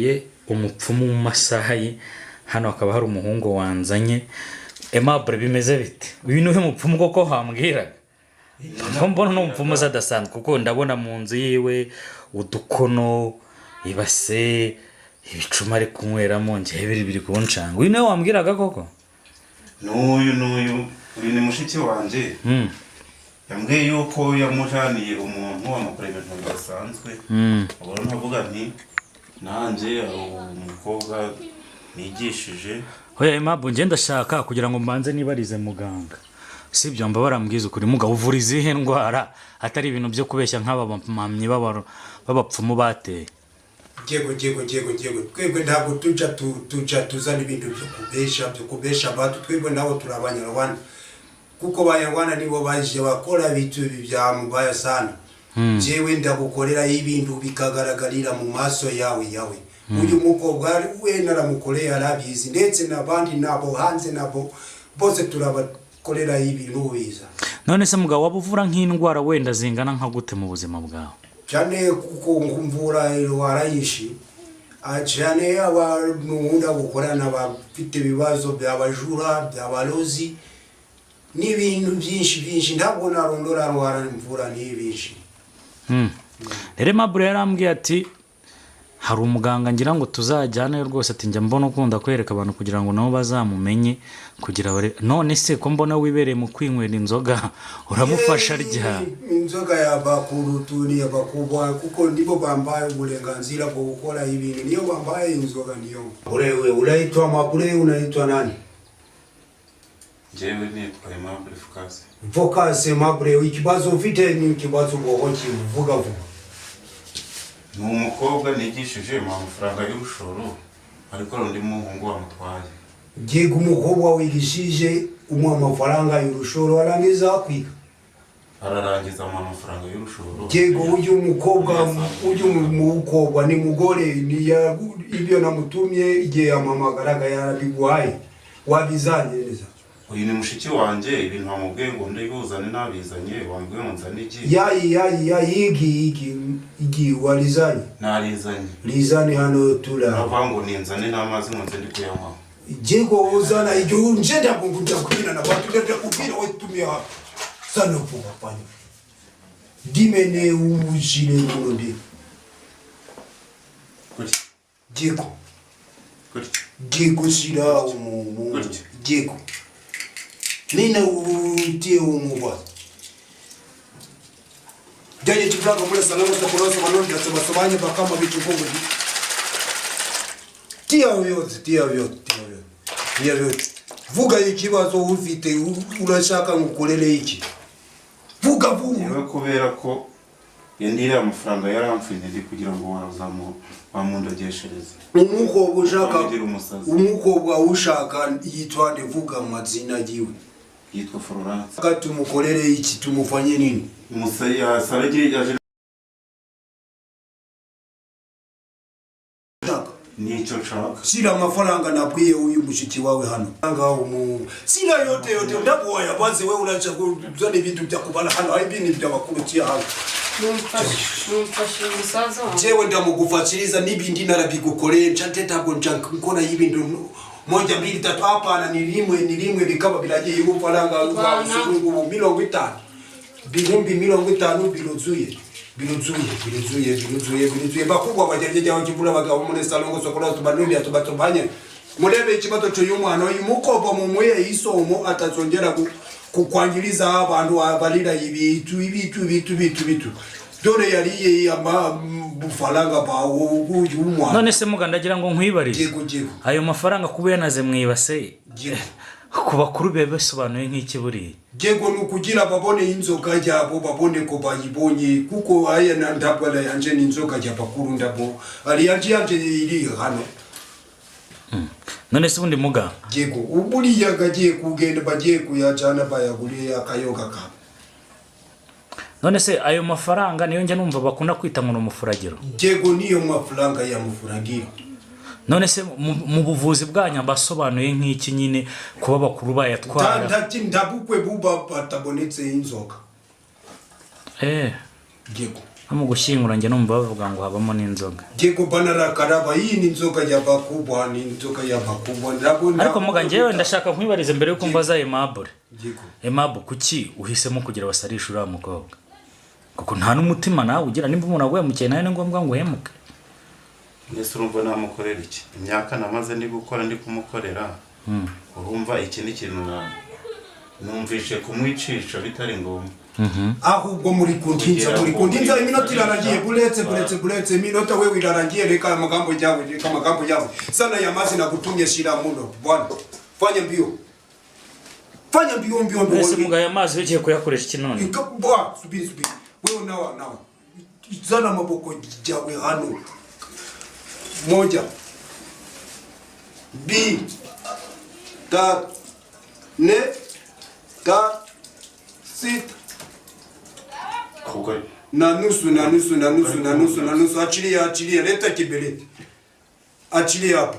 Nsuye umupfumu mu masaha ye. Hano hakaba hari umuhungu wanzanye. Aimable, bimeze bite? Uyu niwe mupfumu koko wambwiraga? Ko mbona uno mupfumu uza adasanzwe, kuko ndabona mu nzu yiwe udukono, ibase, ibicuma ari kunyweramo, njyewe biri kuncanga. Uyu niwe wambwiraga koko? N'uyu, n'uyu, uyu ni mushiki wanjye. Yambwiye yuko yamujaniye umuntu amukora ibintu bidasanzwe. Ubwo rero nkavuga nti nanjye hari umukobwa nigishije. Oya Aimable, njye ndashaka kugira ngo mbanze nibarize muganga, sibyo? Mba barambwiza ukuri. Mugabo, uvura izihe ndwara atari ibintu byo kubeshya nk'aba bamamyi b'abapfumu bateye? Yego, yego, yego, yego. Twebwe ntabwo tuja tuja tuzana ibintu byo kubesha abantu. Twebwe nabo turi Abanyarwanda, kuko Abanyarwanda nibo baje bakora ibitu bya mubaya sana. Jewe ndagukorera ibintu bikagaragarira mu maso yawe. Uyu mukobwa we naramukoreye, arabizi, ndetse n'abandi nabo hanze nabo bose turabakorera ibintu biza. None se mugabo, waba uvura nk'indwara wenda zingana nka gute mu buzima bwawe? Cyane, kuko mvura indwara nyinshi. Cyane abantu nkunda gukorana bafite ibibazo by'abajura, by'abalozi n'ibintu byinshi byinshi. Ntabwo narondora ndwara mvura ni byinshi. Rero Aimable yarambwiye ati hari umuganga ngira ngo tuzajyane rwose, ati njya mbona ukunda kwereka abantu kugira ngo nabo bazamumenye kugira bare. None se ko mbona wibereye mu kwinywera inzoga, uramufasha rya? Inzoga ya bakuru tuni ya bakubwa, kuko nibo bambaye uburenganzira bwo gukora ibintu, niyo bambaye inzoga niyo. Urewe unaitwa Mabure, unaitwa nani? Njyewe nitwa Aimable Fukase. Focus, Mabure, ikibazo ufite ni ikibazo bwohoki, vuga vuba. Ni umukobwa nigishije mu amafaranga y'urushoro, ariko hari undi muhungu wamutwaye. Giga umukobwa wigishije umuha amafaranga y'urushoro, arangiza kwiga? Ararangiza amuha amafaranga y'urushoro. Yego, uyu mukobwa ni mugore ni ya, ibyo namutumye igihe yampamagaraga yarabiguhaye, wabizanye neza? Uyu ni mushiki wanjye. Ibintu wamubwiye ngo ndibuzane nabizanye, wambwiye ngo nzane igi. Yayi yayi yayi, igi igi igi walizanye? Narizanye. Lizane hano tura. Aravuga ngo ninzane n'amazi ngo nze ndi kuyanywaho. Jego, uzana igihe nje ndakubwira kubwira na bantu, ndakubwira we tumia sana vuba fanya dimene ujile muno Gutya? Jego. Gutya? Jego, shira umu Gutya. Jego, nina utie umubaza jaje chifulaga mule salama sakulosa manonda sabasobanye bakama bichukungu. Tia vyote, tia vyote, tia vyote, tia vyote. Vuga ikibazo ufite, urashaka ngukorere iki? Vuga vuga. Yewe, kubera ko yandiriye amafaranga yaramfinye ndi kugira ngo wazamu wamundogeshereze. Umukobwa ushaka? Wamugira umusazi. Umukobwa ushaka yitwa nde? Vuga amazina yiwe. Yitwa Florence. Ka tumukorere iki? Tumufanye nini? Musarage yaje. Ushaka? Nicyo nshaka. Sila amafaranga nabwiye uyu mushiki wawe hano. Nga umu sila yote yote ndakuwaya baze. We uracha kuzana ibintu bya kubala hano, hari ibintu byabakurukiye hano. Mumfashe, mumfashe umusaza wanjye. Jewe ndamugufashiriza n'ibindi narabigukoreye, nca ntabwo nca nkora ibintu moja mbili tatu. Hapana, ni rimwe, ni rimwe bikaba biragiye. Ufaranga ubu 50, 50,000 biruzuye, biruzuye, biruzuye, biruzuye, biruzuye. Bakubwa bagerageza kivura bagabo muri salongo sokola tubanubya tubatubanye. Murebe ikibazo cy'uyu mwana, uyu mukobwa mumuye isomo atazongera kukwangiriza abantu abalira ibitu ibitu ibitu ibitu ibitu. Dore yariye amafaranga bawo uyu mwana. None se muga, ndagira ngo nkwibarize. Yego, yego. Ayo mafaranga kuba yanaze mu ibase, Yego. ku bakuru biba bisobanuye nk'iki buriya? Yego, ni ukugira babone inzoga yabo, babone ko bayibonye, kuko aya ntabwo ari yanje, ni inzoga y'abakuru, ndabo ari yanje, yanje iri hano. None se ubundi muga, Yego, uburiya gagiye kugenda, bagiye kuyajana bayaguriye akayoga kabo. None se ayo mafaranga niyo njya numva bakunda kwita ngo ni umufuragiro? Yego, niyo mafaranga ya mufuragiro. None se mu buvuzi bwanyu basobanuye nk'iki nyine kuba abakuru bayatwara? Ntabukwe buba batabonetse inzoga. Yego. No mu gushyingura njye numva bavuga ngo habamo n'inzoga. Yego banarakaraba, iyi ni inzoga y'abakubwa, ni inzoga y'abakubwa. Ndabona Ariko muga njyewe ndashaka nkwibarize mbere yuko mbaza Aimable. Yego. Aimable, kuki uhisemo kugira basarisha uriya mukobwa? Kuko nta n'umutima nawe ugira, nimba umuntu aguhemukiye nawe ni ngombwa ngo uhemuke. Mbese urumva namukorera iki? Imyaka namaze ndi gukora ndi kumukorera. Urumva iki ni ikintu numvishe kumwicisha bitari ngombwa. Ahubwo muri kuntinza, muri kuntinza, iminota irarangiye, buretse buretse buretse, iminota wewe irarangiye. Reka amagambo yawe, reka amagambo yawe sana ya mazi nagutumye shira muno bwana. Fanya mbio, fanya mbio mbio mbio. Mbese muga aya mazi ugiye kuyakoresha iki none? Bwa, subiri subiri, wewe nawa nawa, zana amaboko yawe hano. Moja, mbili, tatu, nne, tano, sita na nusu, na nusu, na nusu, na nusu, na nusu. Achilia, achilia, leta kibiriti, achilia hapo.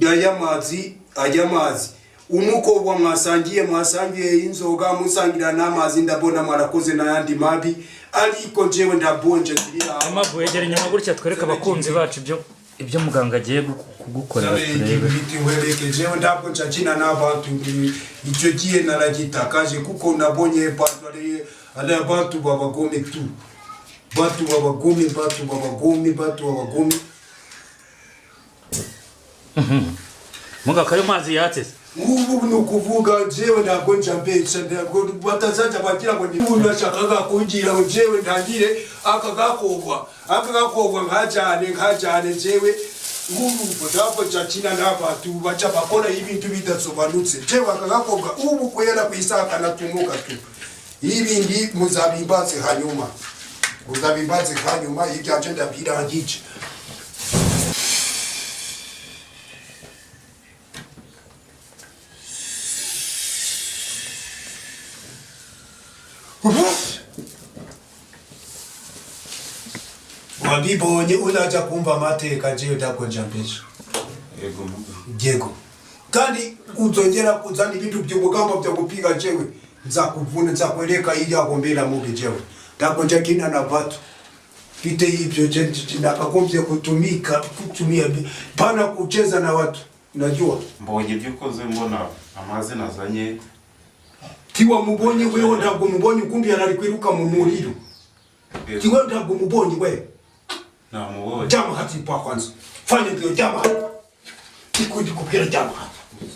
Aya mazi, aya mazi umukobwa mwasangiye, mwasangiye inzoga, musangira n'amazi, ndabona mwarakoze n'ayandi mabi, ariko njyewe ndabonje ziriya. Aimable, yegera inyuma gutya twereke abakunzi bacu ibyo muganga agiye kugukorera turebe. Nkwereke, jewe ntabwo nshakina n'abantu, icyo gihe naragitakaje kuko nabonye bantu ari abantu b'abagome tu, bantu b'abagome, bantu b'abagome, bantu b'abagome. Muga kayo mazi yatse. Ubu ni ukuvuga jewe ntabwo njambesha, ntabwo batazajya bagira ngo ni ubu nashakaga kugira ngo jewe ntangire aka gakobwa, aka gakobwa nkajyane, nkajyane jewe. Ubu ntabwo nshakina n'abantu baca bakora ibintu bidasobanutse. Jewe aka gakobwa ubu kwera ku isaka natumuka tu, ibindi muzabimbaze hanyuma, muzabimbaze hanyuma, ibyanje ndabirangije. Wabibonye unaja kumva amateka, njewe ndakonja mbesha. Yego muga. Yego. Kandi uzongera kuzana ibintu by'ubugamba byo gupiga jewe, nzakuvuna, nzakwereka ijya gombera mubi jewe. Ndakonja kina na watu. Pite ibyo je nakagombye kutumika, kutumia pana kucheza na watu. Unajua? Mbonye ibyo ukoze mbona amazi nazanye. Tiwa mubonye wewe ntabwo mubonye ukumbi yarari kwiruka mu muriro. Tiwa ntabwo mubonye wewe. Namubonye. Jama hati pa kwanza. Fanya ndio jama. Kikundi kupira jama hati.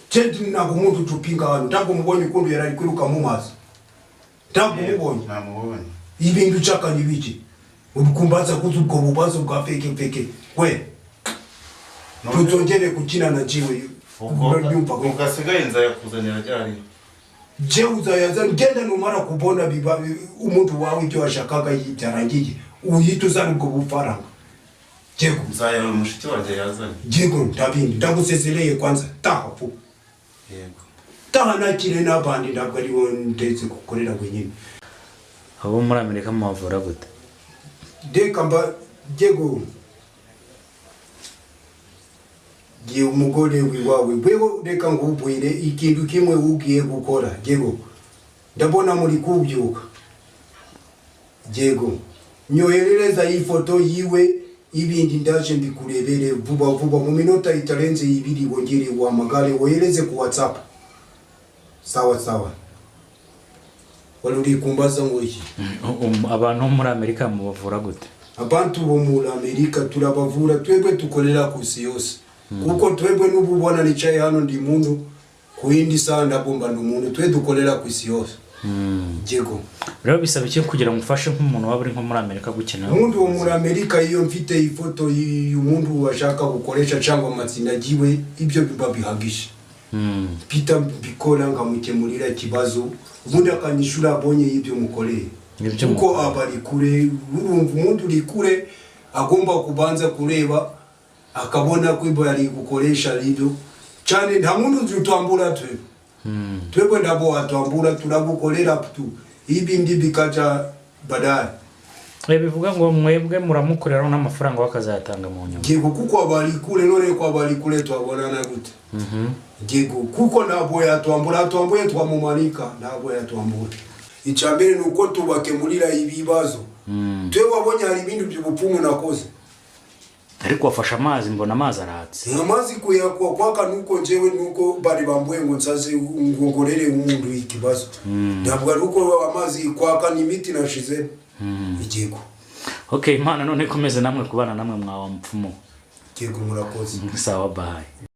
Chendi ntabwo umuntu tupinga hano, ntabwo mubonye ukundu yarari kwiruka mu mazi. Ntabwo mubonye. Namubonye. Ibintu chaka ni biki? Ubukumbaza kuzuko bubazo bwa fake fake. We. Tuzongere gukina na jiwe. Ugasigaye nzayakuzanira ryari? Je uzayaza ngenda numara kubona biba umuntu wawe ibyo washakaga byarangiye, uhita uzana ubwo bufaranga. Yego. Nzaya mushiki wanjye yazanye. Yego ndabindi ndagusezereye kwanza taha fu. Yego. Taha nakire n'abandi ntabwo ari bo ndetse gukorera wenyine. Abo muri Amerika mubavura gute? Reka mba yego. Giye umugore wiwawe wewe, reka ngubwire ikintu kimwe ugiye gukora. Yego. Ndabona muri kubyuka. Yego. Nyoherereza iyi foto yiwe, ibindi ndaje mbikurebere vuba vuba mu minota itarenze 2, wongere uhamagare wohereze ku WhatsApp. Sawa sawa. Wari kumbaza ngo iki? Abantu muri Amerika mubavura gute? Abantu bo muri Amerika turabavura twebwe tukorera ku isi yose. Kuko twebwe n'ububona nicaye hano ndi muntu, ku yindi saha ndabomba ndi umuntu, twe dukorera ku isi yose. Yego. Rero bisaba iki kugira ngo ufashe nk'umuntu waba uri nko muri Amerika gukenera? Umuntu wo muri Amerika iyo mfite ifoto y'umuntu washaka gukoresha cyangwa amatsinda giwe, ibyo biba bihagije. Peter mbikora nkamukemurira ikibazo, ubundi akanyishura abonye y'ibyo mukoreye. Kuko abari kure, urumva umuntu uri kure agomba kubanza kureba akabona ko ibyo yari gukoresha ribyo cyane. Nta muntu utwambura twe. Twebwe ndabo watwambura, turagukorera tu, ibindi bikaja baadaye. Bivuga ngo mwebwe muramukorera n'amafaranga wakazayatanga mu nyuma. Yego, kuko abari kure, none ko abari kure twabonana gute? Yego, kuko ntabwo yatwambura, twambuye twamumanika, ntabwo yatwambura. Icya mbere ni uko tubakemurira ibibazo. Twe wabonye hari ibindi by'ubupfumu nakoze? Ariko wafashe amazi, mbona amazi aratse. Amazi kuyakwa kwaka nuko njyewe nuko bari bambuye ngo nsaze ngo ngorere umuntu ikibazo. Ntabwo ari uko amazi kwaka, ni imiti nashize igigo. Okay, Imana none ikomeze namwe kubana namwe mwawa mupfumu. Yego, murakoze. Sawa, bye.